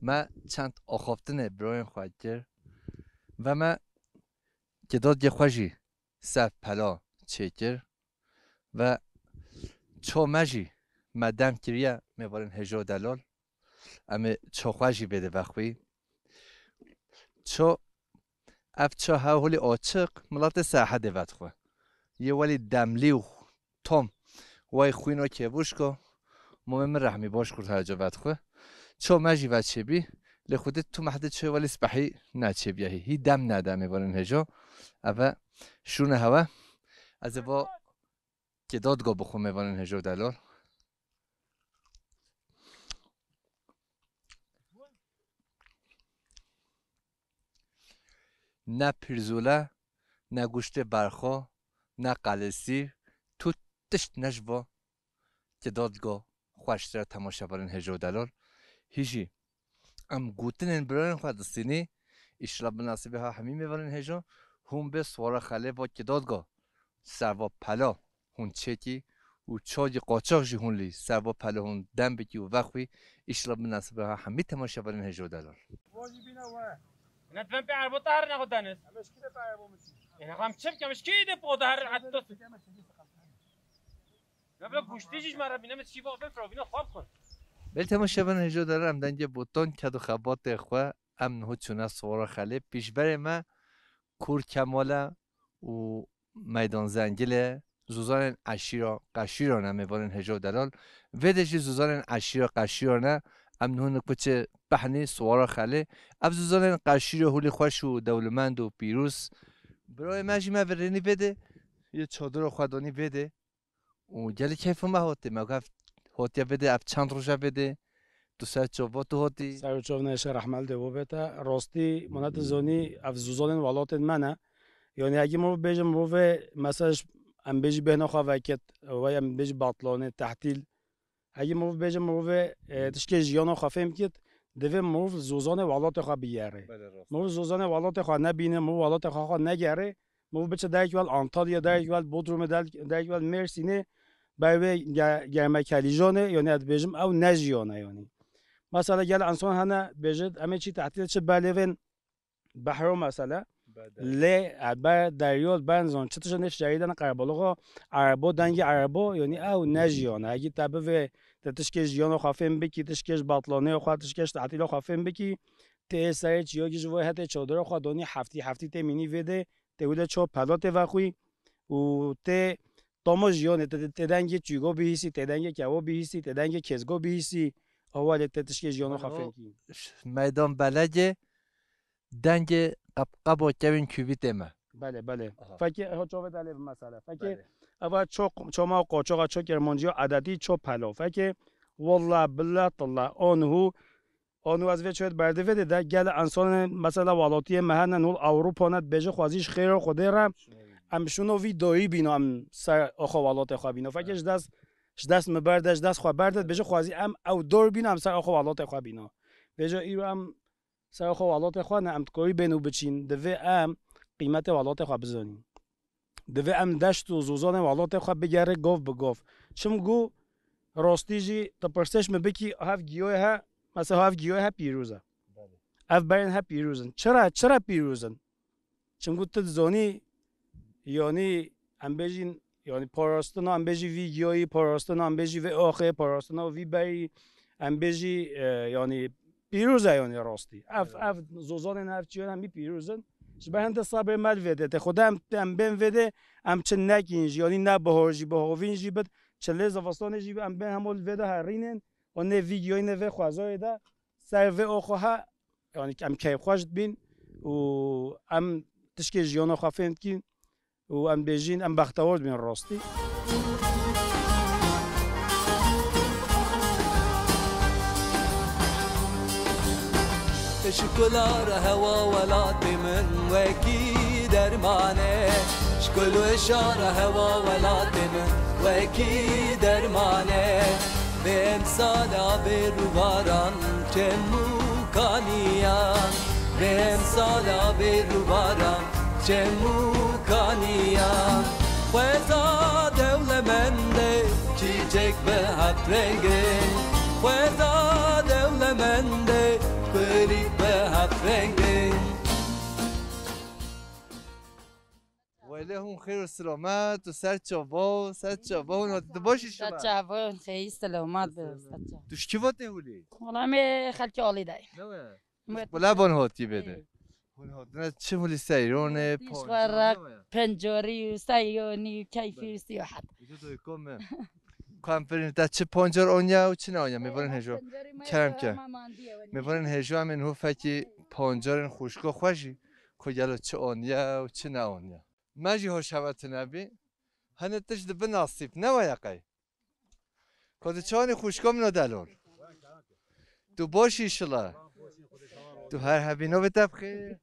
me çend axaftinê birayên xwe kir ve me kidadgê xwe jî ser pela çêkir ve ço me jî me dem kiriye mêvanên hêja û delal. Em ê ço xwe jî vêde vexwî. Ço, ev ço hew holî açiq, miletê Serhedê vedixwe. Yê welî demlî û tom, wey xwîno kêbûşko, momê min rehmî baş kurt her ca vedixwe. Ço me jî ve çêbî, lê xwedê tu mehdê ço welî spehî neçêbiye hî. Hî dem nede mêvanên hêjo. Eve şûne hewe. Ez ê va kê dadga bixwe mêvanên hêjo delal. Ne pîrzûle, ne goştê berxo, ne qelesî, tu tişt ne ji bo kê dadga xweştir e temaşevanên hêjo delal. Hî jî em gotinên birayên xwe distînî, îşla bi nasîbê ha hemî mêvanên hêjo, hûn bê swara xelê va kê dadga ser va pela hûn çêkî û çayê qaçax jî hûn lî ser va pela hûn dem bikî û vexwî, îşla bi nasîbê ha hemî temaşevanên hêjo delal. Net ben pe arbo tahar ne kodanes. Ene xam çep kemiş ki de po dahar atto. Ne bile guştî jî mara bîne me çî va ben provîna xwab xwe. Belê temaşevanên hêjo delal, em dengê botan ked û xebatê xwe, em niho çûne swara xelê, pîşberê me Kûr Kemal e û Meydan Zengil e, zozanên eşîra qeşîran e mêvanên hêja û delal. Vê de jî zozanên eşîra qeşîran e, em niho ni kuçê pehnî swara xelê. Ev zozanên qeşîra holî xweş û dewlemend û pîroz. Birayê me jî me virênî vê de, yê çadira xwe danî vê de. Û gelî keyfa me hotê, me got, hatiye vê de, ev çend roja vê de, tu ser çava tu hotî? Ser û çav neşe rehmel de bo bête. Rastî, mane tu zanî, ev zozanên welatên me ne. Yanî, hegî mirov bêje, mirovê, mesela, em bêjî bêhna xwe veket, wey em bêjî batlanê, tehtîl. Hegî mirov bêje, mirovê, e, tişkê jiyana xwe fêm kit, divê mirov zozanê welatê xwe bigere. Belê, rast. Mirov zozanê welatê xwe nebîne, mirov welatê xwe xwe negere. Mirov biçe derek wel Antalya, derek wel Bodrumê, derek, derek wel Mêrsînê, ber wê ge-, germekelîjanê, yanî ez dibêjim ew ne jiyane yanî. Mesela gel ensan hene bêje, em ê çi tehtîl çi belêvên behro mesela. Bedel. Lê, e, ber deryo, ber nizam, çi tişt nêş cayî dene qerbaloxa, erebo, dengê erebo, yanî ew ne jiyane. Hegî te bivê, te tişkê jiyana xwe fêm bikî, tişkê ji batlanê xwe, tişkê ji tehtîla xwe fêm bikî, tê serê çiyakî ji bo hetê çadira xwe donî heftî, heftî tê mînî vê de, tê wî de ço pela tê vexwî û tê tama jiyanê, tê, tê dengê çûgo bihîsî, tê dengê kewo bihîsî, tê dengê kêzgo bihîsî, awalê tê tişkê jiyana xwe fêm kî. Meydan Belegê dengê qebqeba kevên kûvî tê me. Belê, belê. Aha. Fekê, ho çavê delê bi mesela. Fekê, belê, eva ço, çoma qoçoxa, ço kermanciya edetî, ço pelo. Fekê, wallah, billah, tallah, o niho Anu ez vê çöt berdi vê de, de gel ensanê mesela welatiyê me hene nol Ewropa ne dibêje xwezî ji xêra Xwedê re. Em şûno vî doyî bîno, em ser oxo welatê xwe bîno. Fekê ji dest, ji dest mi berde, ji dest xwe berde, dibêje xwezî em ew dor bîno, em ser oxo welatê xwe bîno. Vêca îro em ser oxo welatê xwe ne, em dikorî bên û biçîn. Divê em qîmetê welatê xwe bizanîn. Divê em deşt û zozanê welatê xwe bigere gov bi gov. Çim ku rastî jî tu pirsêş min bikî, hev giyoyê he, mesela hev giyoyê he pîroz e. Belê. Ev berên he pîroz in. Çira, çira pîroz in? Çimku tu dizanî, yanî em bêjin, yanî parastina, em bêjî vî giyoyî parastina, em bêjî vê axê parastina û vî berî, em bêjî, e, yanî pîroz e yanî rastî. Ev, evet, ev zozanên ev çiyan hemî pîroz in. Ji ber hinde sabrê me li vê de. Te Xwedê em, em bên vê de, em çi nekîn jî, yanî ne bihar jî, bihavîn jî bit, çilê zivistanê jî em bên hemû li vê de herînin. Û nê vî giyoyî nê vê xwezayê de ser vê oxo he, yanî em keyfxweş dibîn û em tişkê jiyana xwe fêm dikîn. û em bêjîn, em bextewar dibin rastî. Şikola re hewa welatê min wekî derman e. Şikol û şara hewa welatê min wekî derman e. Vê emsala bêr û baran çem û kaniyan. Vê emsala bêr û baran çem û kaniyan. Xweza dewlemendê çîçek bi heft rengê. Xweza dewlemendê kulîlk bi heft rengê. Welê hûn xêr û silamet û ser çava û ser çava hûn hatî tu baş î Ser şima. Çavon xeyî selamat bi ser çavon. Tu ji kî vatê hûlî? Wala me xelkê alî dayê. Ne we? Met- Wala bon hatî bêde. Ê. Hûn hatine çi hûlî seyronê, Dîş pancar, xwe re ne we? Pencorî û seyrî û keyfî û siyahet. Îjo doykom me. Ku em firîn te çi pancar anya û çi ne anya? Mêvanên hêjo. Kerem ke. Mêvanên hêjo em ên hû fekî pancarên xwişko xwe jî. Ku gelo çi anya û çi ne anya. Me jî hoş hewe tune bî. Hene tişt dibi nasîb, ne waya qey? Ku tu çanî xwişka min o delol. Tu baş î şila. Tu her hebî navê te bixêr.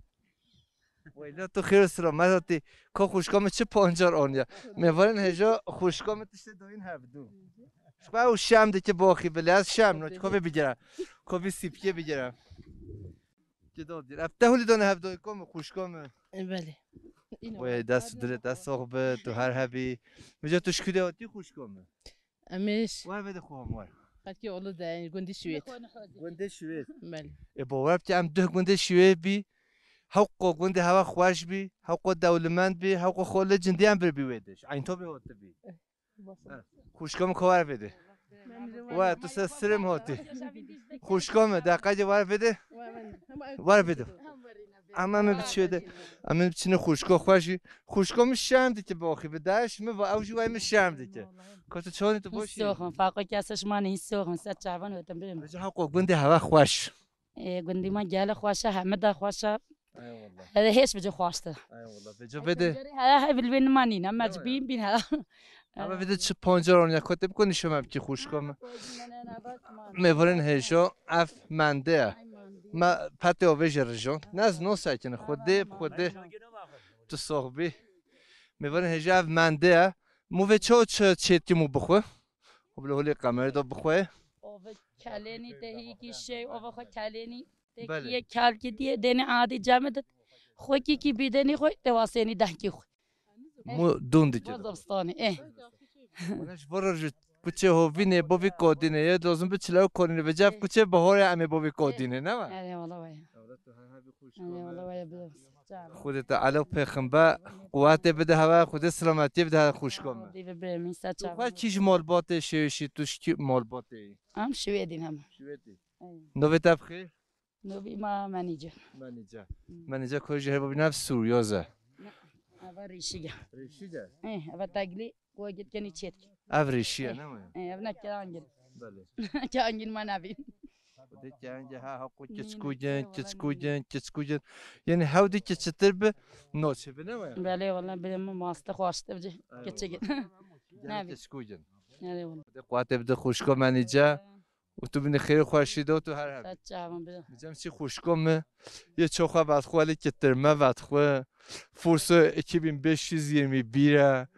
Weyla tu xêr û silamet hatî. Ka xwişka min çi pancar aniya. Mêvanên hêja xwişka min tiştê dayîn hevdû. Xwe ew şem dike baxî bile ez şem no. Kovê bigire. Kovê sîpkê bigire. Ki dodîr. Ev te hûlî dane hevdayî ko mi, xwişka mi? E, belê. Wê dest û dilê te sox bi, tu her hebî. Mica tu ji kudê hatî xwişka mi? Em ê ş- Wer vede xwe hemwar. Xelkê Ulu de, gundî Şiwêt. Gundê Şiwêt. Belê. E, bawer bike em duh gundê Şiwêt bî. Hewqo gundê hewa xweş bî, hewqo dewlemend bî, hewqo xole cindî em bir bî wê diş. Eyn to bê hot bî. Xwişka min ko wer vede. Wa tu ser sirim hotî. Xwişka min, deqeyê wer vede. Wer vede. Ama min biçiye de. Em ê biçine xwişka xwe jî. Xwişka min şerm dike baxî bi daş mi va ew jî way min şerm dike. Ko tu çonî tu boş. Soxin, faqo kese şima ne soxin, ser çavan hotin birim. Ji haqo gundê hewa xweş. Ê, gundî me gele xweş e, heme de xweş e. Eyvallah. Hede hêş bici xweş de. Eyvallah. Vêca vede. Haya hay bilvên manî ne, mecbîn bîn ha. Ama vede çi pancar on ya kote biko nişe me bikî xwişka me. Mêvanên hêjo ev mende ye. Me petê o vêje rijon. Ne ez no sekine xwedê bi xwedê. Tu sox bî. Mêvanên hêjo ev mende ye. Mu vê ço çi çêtkî mu bixwe. Xwe bila holê kamerê de bixwe. Ove kelênî te hîkî şey, ove xwe kelênî. Belê. Tekî yê kelkî diye, dênê adî cemidit. Xwe kî kî bî dênî xwe, te wasênî dehkî xwe. Mu dûn dike. Bo zivistanê, eh. Wala ji bo roj kuçê hovînê, bo vî kodînê ye, lazim bi çilew konîne, vêca kuçê bihorê em ê bo vî kodînê, ne wa? Erê, wala waya. Erê, wala waya, bi. Xwedê te elo pêxembe quwetê bide hewe, Xwedê selametiyê bide hewe xwişko me. Dî bi bê min se çawa. Tu xwe kî ji malbatê şêwişî, tu ji kî malbatê yî? Em Şiwêdîn hema. Şiwêdî. Eyê. Novê te bi xêr? Novî ma Menîce. Menîce. Hmm. Menîce ko ji hevabî nav Sûryoz e. Ne. Eva Rîşîge. Rîşîge? Eh, eva teglî, ko git kenî çêt. Ev Rîşî ye, ne mi? Eh, ev ne kerangin. Belê. Kerangin ma navî. Dê kerangê ha, ha, ko kiçkûgin, kiçkûgin, kiçkûgin. Yani hewdî kiçitir bi, noçe bi, ne mi? Belê, wala bi min maste xwaştir bi. Kiçik. Navî. Kiçkûgin. Belê, wala. Dê quwetê bide xwişko Menîce. Û tu binî xêr û xweşî de û tu her her. Ser çavan bide. Diyeceğim çi xwişko mi? Yê çoxa vet xwe li kitirme vet xwe. Furso iki bin beş yüz yirmi bir e.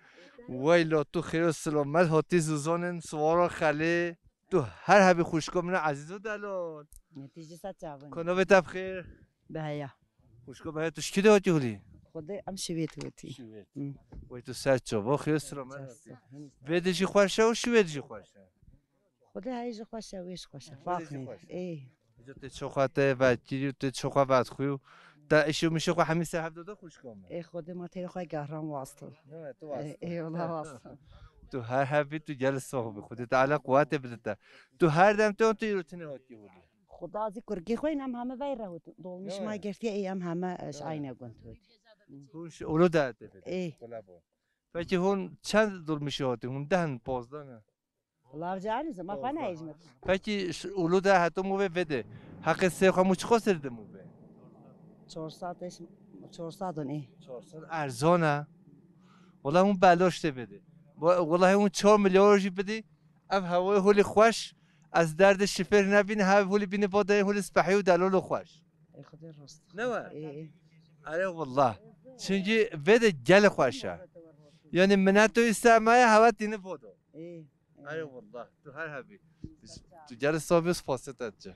Weylo tu xêr û silamet hatî zizonin siwaro xelê. Tu her hebî xwişko min e ezîz û delal. Netîce ser çavan. Ko novê te bi xêr? Bi heya. Xwişko bi heya tu ji kî de hatî hûlî? Xwedê em Şiwêt hatî. Şiwêt. Hı. Wey tu ser çava xêr û silamet hatî. Vê de jî xweş e û Şiwêt jî xweş e. Xwedê hey ji xweş e, wê ji xweş e. Xwedê jî xweş e. Ê. Ji tê çoxa te vetkirî û tê çoxa vetxwî û te îşê û mişê xwe hemî ser hevdo de xwişka me. Ê, Xwedê ma têrê xwe gehran wastin. Ne, tu wastin. Ê, ê, wala wastin. Tu her hebî, tu gel sox bî. Xwedê Teala quwetê bide te. Tu her dem te tu îro tine hatî hûlî. Xuda zî kurgê xwe em heme vey re hût. Dolmiş ma girtiye ê em heme, e, ji eyne gund hût. Hûn ji Uludağ te bide. Ê. Peki hûn çend dolmişî hatî? Hûn deh in, pazdeh ne? Lav cani zima xwe nehêjmet. Peki Uludağ heto mû ve vede. Heqê sê xwe mû çiqo ser de mû ve? Çar sed eş, çar sed on ê. Çar sed erzan e. Wala hûn beloş tê bide. Wala hûn çar milyar jî bidî. Ev hewayê holî xweş. Ez derdê şifêr nebîne, hev holî bîne bo dayê holî spehî û delolo xweş. Ê Xwedê rast. Ne we? Ê, ê. Erê wallah. Çünkü vede gel xweş e. Yani mineto îsemaye hewa tîne vodo. Ê. Eyvallah. Tu her hebî. Tu gelî sabî spasiyet et ci.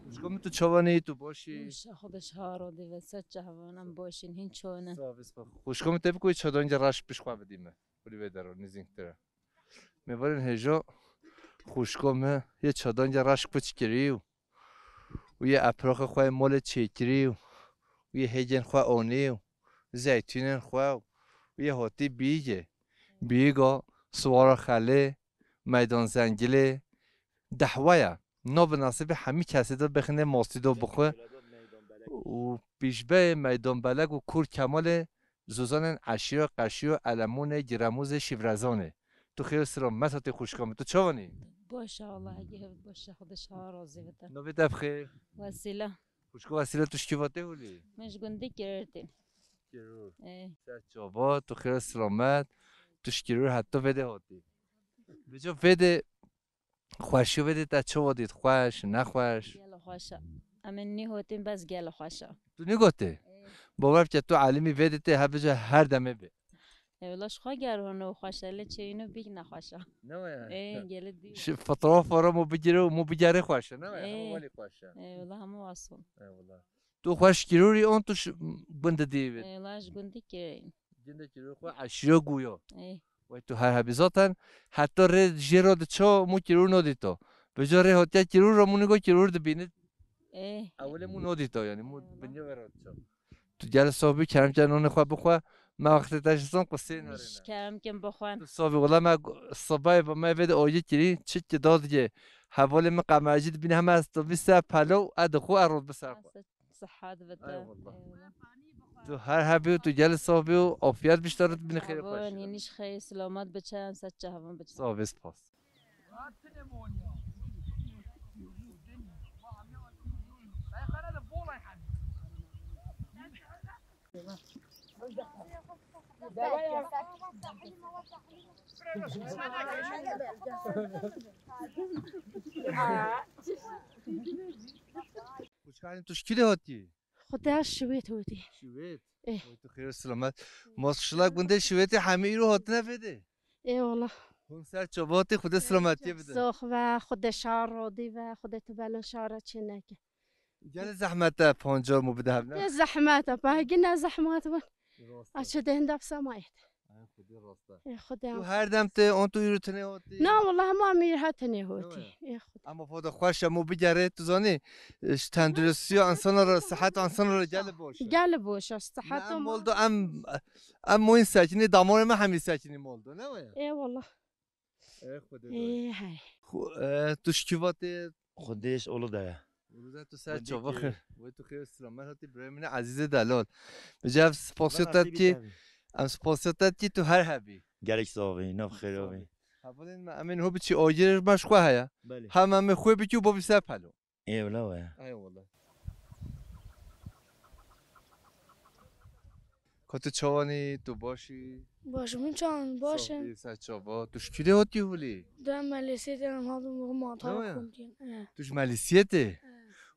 Xwişka min, tu çawanî, tu başî? Maşa Xwedê ji haro dî ve ser çavan em başîn, hîn çone. Sabî spas. Xwişka min, te bi ku çadange reş piş xwe bidî me. Kulî vê dero nizînktir e. Mêvanên hêja xwişka min yê çadange reş piç kirî û û yê epraxê xwe yê malê çêkirî û yê hêgên xwe anî û zeytûnên xwe û yê hatî bîgê. Bîga Siwara Xelê, Meydan Zengilê, dehwe ye. Nav û nasîbê hemî kesê de bixine mastî de bixwe. Û pîşbeyê Meydan Belek û Kûr Kemalê Zozanên eşîra qeşîyo Elemûnê, Giremûzê, Şîvrezanê. Tu xêr û silamet hatî xwişka min. Tu çawanî? Baş e, Allah hegî hevt baş e, Xwedê ji ha razî bite. Navê te bi xêr? Wesîle. Xwişka Wesîle, tu ji kî ve tê holî? Min ji gundî Kirêr tê. Kirûr. Ê. Ser çava, tu xêr û silamet. Tu ji Kirûr heta vê dê hatî. Vêca vê dê Xweşiya vê dê te çawa dît? Xweş, nexweş? Gelo xweş e. Em ê nî hotîn bes gelo xweş e. Tu nî gotê? Ê. Bawer bike tu elimî vê dê tê hebêje her demê bê. Ê, wela ji xwe ger hûn û xweş e, lê çêyîno bîk nexweş e. Ne we ya? Ê, gelê dî. Ji fotoğraf fotoğraf mû bigire û mû bigere xweş e, ne we ya? Ê. Hema welî xweş e. Ê, wela hemû asûn. Ê, wela. Tu xwe ji Kirûrî an tu ji gundî dî vê? Ê, wela ji gundî Kirûrî. Gundî Kirûrî xwe eşîra Guya. Ê. Wey tu her hebî. Zaten heta rê jê re diço mû Kirûr nadîto. Vêca rê hatiye Kirûr re mû nigo Kirûr dibînit. Ê. Ewilê mû nadîto yanî, mû Eyvallah. Binya ve re diço. Tu gel sabî kerem ke nonê xwe bixwe, me wextê te ji son qisê Miş narêne. Kerem kin bixwen. Tu sabî wela me go-, sibayê ve me vê de oyê kirî, çi ki dadigê. Hevalê min qemercî dibîne heme ez tu vî ser pelo, e dixwe, e rot bi ser xwe. Sihat bite. Eyvallah. Eyvallah. Tu her hebî û tu gel sabî û afiyet biştarit bîne xêrê xweş. Abon, yeniş xeyr, selamet biçe, em ser çavan biçe. Sabî spas. Xwişka Elîm, tu ji kî de hatî? Xwedê şiwêt hotî. Şiwêt? Eh. Oy, tu xêr û silamet. Maşallah gundê Şiwêtê hemî îro hatine vê dê. Ê wala. Hûn ser çavatê, Xwedê silametiyê bide. Sox ve, Xwedê şar rodî ve, Xwedê tu belo şara çê neke. Gelê zehmet e pancar mû bide hevne? Ne zehmet e, pehgî ne zehmet bûn. Rast e. Açı dehinde bi semayet. Ay, Xwedê rast e. Ê Xwedê. Tu her dem tê, on tu îro tenê hotî? Na, wala hema mîr ha tenê hotî. Ê Xwedê. Ama foda xweş e, mû bigere, tu zanî, e, ji tenduristiya insana re, sihet insana re gel boş e. Gel boş e, sihet. Em mol do, em, em moyîn sekinî, damarê me hemî sekinî mol do, ne waya? Ê wala. Ê Xwedê. Ê hey. Xwe, e, tu ji kî ve tê? Xwedê ji Uludere. Uludere, tu ser çava xir. Wey tu xêr silamet hatî birayê min ezîzê delal. Vêca ev spasiya te dikî, em spasiya te dikî tu her hebî. Gelek savî, nav xêr avî. Hevalên me, em ên ho biçî agir me ji xwe heye. Belê. Hem em ê xwe bikî û bavî ser pelo. Ê wela we. Eyvallah. Ka tu çawanî, tu başî? Baş, min çawan, baş e. Safî, ser çava. Tu ji kî de hatî holî? De Melîsiyê de em hatin bo mantara xwendin. E. Tu ji Melîsiyê tê? E.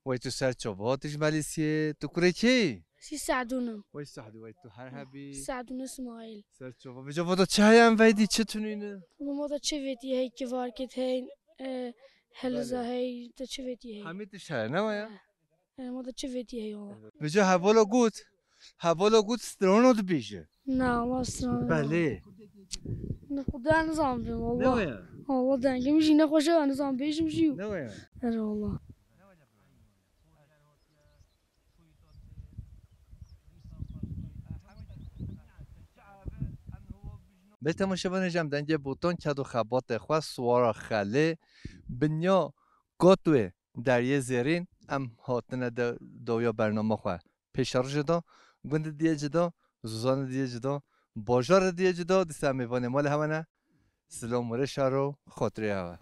Wey tu ser çava, tu ji Melîsiyê. Tu kurê kê yî? Sî Sehdûn im. Wey Sehdû, wey tu her hebî. Sehdûn Îsmaîl. Ser çava. Vêca vada çi heye em veydî, çi tunîne? Bo mata çi vêtî hey, kivarkêt hey, e, heliza hey, te çi vêtî hey. Hemî tişt heye, ne waya? E. E, mata çi vêtî hey wala. Vêca hevala got, hevala got strano dibêje. Na, wala strano. Belê. Ne, Xuda nizam bim, wala. Ne waya? Wala dengim jî nexweş e, nizam bêjim jî. Ne waya? Erê wala. Bê temaşevanê, ji em dengê botan ked û xebatê xwe Siwara Xelê, binya Kotwê Deriyê Zêrîn, em hatine de dawiya bernama xwe pêşerojê de, gundê diye cida, zozanê diye cida, bajarê diye cida, dîsa mêvanê malê hewe ne. Silam û rê şaro, xotirê hewe.